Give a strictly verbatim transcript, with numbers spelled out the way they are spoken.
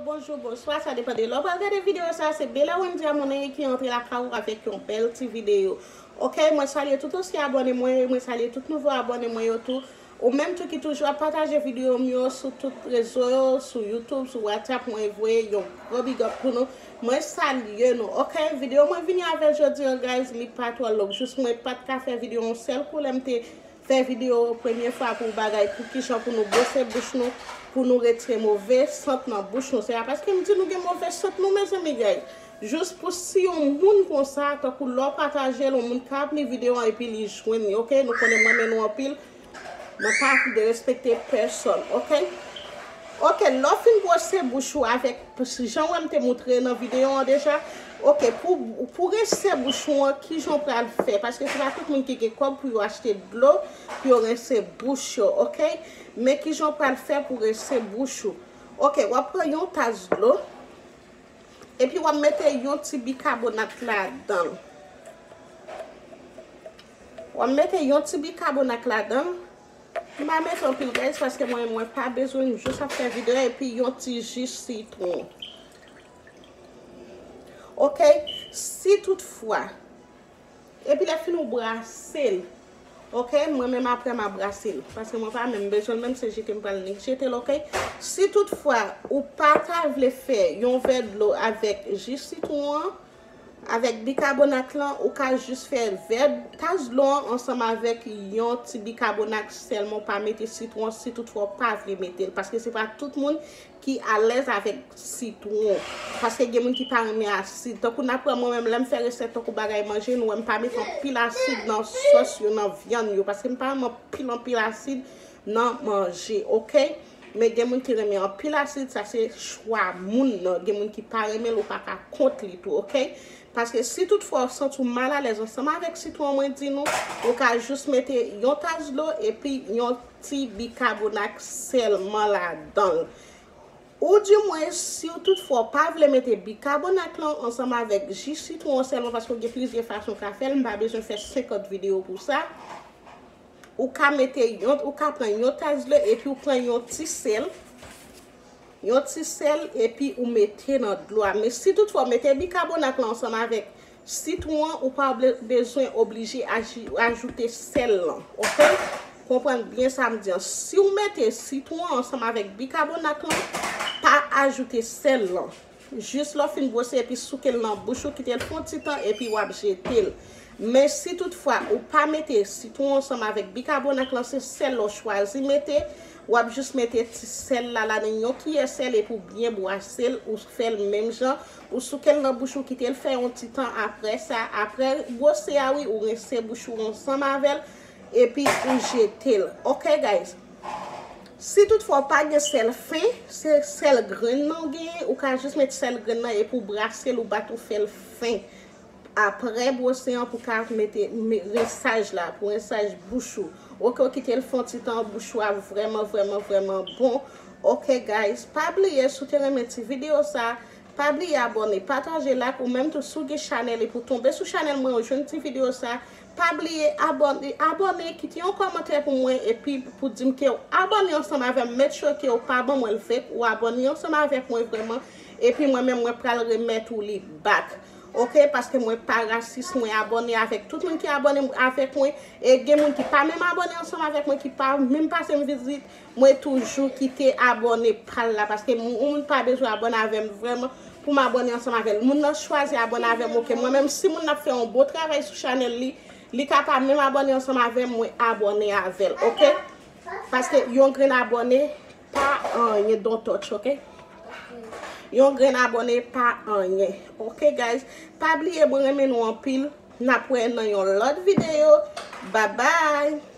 Bonjou, bonswa, sa depann de lè w pral gade videyo sa. Se Bella Wendy Amonaye ki antre lakay ou avèk yon bèl ti videyo. Ok, mwen salye tout ansyen abòne mwen yo, mwen salye tout nouvo abòne mwen yo tou. Ou menm tou ki toujou ap pataje videyo m yo sou tout rezo yo, sou YouTube, sou WhatsApp, mwen voye yon gwo big up pou nou. Mwen salye nou. Ok, videyo mwen vini avè l jodi an, guys, li pa twò long. Jis mwen pa t ka fè videyo yon sèl kou lè m te fè videyo premye fwa pou bagay, pou kijan pou nou bwose bouch nou, pou nou retire move sant nan bouch nou. Se pa paske m di nou gen move sant non, mezanmi, guys. Jis pou si yon moun konsa, tankou lè w pataje l, yon moun ka ap li videyo an epi li jwenn li, ok? Nou konnen m renmen nou anpil. Mwen pa derespekte pèsòn, ok? Ok, lè w fin bwose bouch ou avèk, jan w wè m te moutre nan videyo an deja, ok, pou, pou rense bouch ou an, kijan w pral fè? Paske se pa tout moun ki gen kòb pou yo achte dlo, pou yo rense bouch yo, ok? Men kijan w pral fè pou rense bouch ou? Ok, w ap pran yon tas dlo, epi w ap mete yon ti bikabonat ladan l. W ap mete yon ti bikabonat ladan l. M pa mete anpil, guys, paske mwen, mwen pa bezwen, m jis ap fè videyo, epi yon ti ji sitwon. Ok, si toutfwa, epi lè fini w brase l, ok, mwen menm apre m a brase l, paske mwen pa menm bezwen l, menm se jete m pral nik jete l, ok. Si toutfwa ou pa ta vle fè yon vè dlo avèk ji sitwon an, avèk bikabonat lan, ou ka jis fè vè tas dlo an ansanm avèk yon ti bikabonat sèlman, ou pa mete sitwon si toutfwa w pa vle mete l, paske se pa tout moun ki alèz avèk sitwon. Paske gen moun ki pa renmen asid. Tankou n ap wè mwen menm, lè m fè resèt tankou bagay manje, nou wè m pa mete anpil asid nan sòs yo, nan vyann yo, paske m pa renmen anpil, anpil asid nan manje, ok? Men gen moun ki renmen anpil asid, sa se chwa moun nan. Gen moun ki pa renmen l, ou pa ka kont li tou, ok? Paske si toutfwa w santi w malalèz ansanm avèk sitwon, mwen di nou, ou ka jis mete yon tas dlo epi yon ti bikabonat sèlman ladan l. Oudimwen, si w toutfwa w pa vle mete bikabonat lan ansanm avèk ji sitwon an sèlman, paske gen plizyè fason w ka fè l, m pa bezwen fè senkant videyo pou sa. Ou ka mete yon, ou ka pran yon tas dlo epi w pran yon ti sèl, yon ti sèl epi ou mete nan dlo a. Men si toutfwa w mete bikabonat lan ansanm avèk sitwon an, ou pa ble-, bezwen oblije aji-, ajoute sèl lan, ok? Konprann byen sa m di an. Si w mete sitwon an ansanm avèk bikabonat lan, pa ajoute sèl lan. Jis lè w fin bwose epi souke l nan bouch ou, kite l fè yon ti tan epi w ap jete l. Men si toutfwa ou pa mete sitwon ansanm avèk bikabonat lan, se sèl la w chwazi mete, w ap jis mete ti sèl la ladan, yon kiyè sèl, epi w byen bwase l, ou fè l menm jan, ou souke l nan bouch ou, kite l fè yon ti tan. Apre sa, apre bwose a, wi, ou rense bouch ou ansanm avè l, epi ou jete l. Ok, guys? Si toutfwa w pa gen sèl fen, se sèl grenn nan w genyen, ou ka jis met sèl grenn nan epi w brase l, ou bat, ou fè l fen. Apre bwose an, pou ka mete me-, rensaj la, pou rensaj bouch ou. Ok, ou kite l fè yon ti tan, bouch ou ap vrèman, vrèman, vrèman bon. Ok, guys, pa bliye, si w te renmen ti videyo sa, pa bliye abòne, pataje, like, ou menm tou si w gen chanèl epi w tonbe sou chanèl mwen, ou jwenn ti videyo sa, pa bliye abòne, abòne, kite yon kòmantè pou mwen, epi pou di m ke w abòne ansanm avè m, make sure ke w pa ban mwen l fake, ou abòne ansanm avèk mwen vrèman, epi mwen menm mwen pral remèt ou li back. Ok, paske mwen pa rasis, mwen abòne avèk tout moun ki abòne avèk mwen, e gen moun ki pa menm abòne ansanm avèk mwen, ki pa menm pase m vizit, mwen toujou kite abòne pa l la, paske moun, moun pa bezwen abòne avè m vrèman pou m abòne ansanm avè l. Moun nan chwazi abòne avè m, ok. Mwen menm, si moun nan ap fè yon bon travay sou chanèl li, li ka pa menm abòne ansanm avè m, mwen abòne avè l, ok? Paske yon grenn abòne pa anyen, don't touch, ok? Yon grenn abòne pa anyen, ok, guys? Pa bliye, mwen renmen nou anpil. N ap wè nan yon lòt videyo. Bye bye!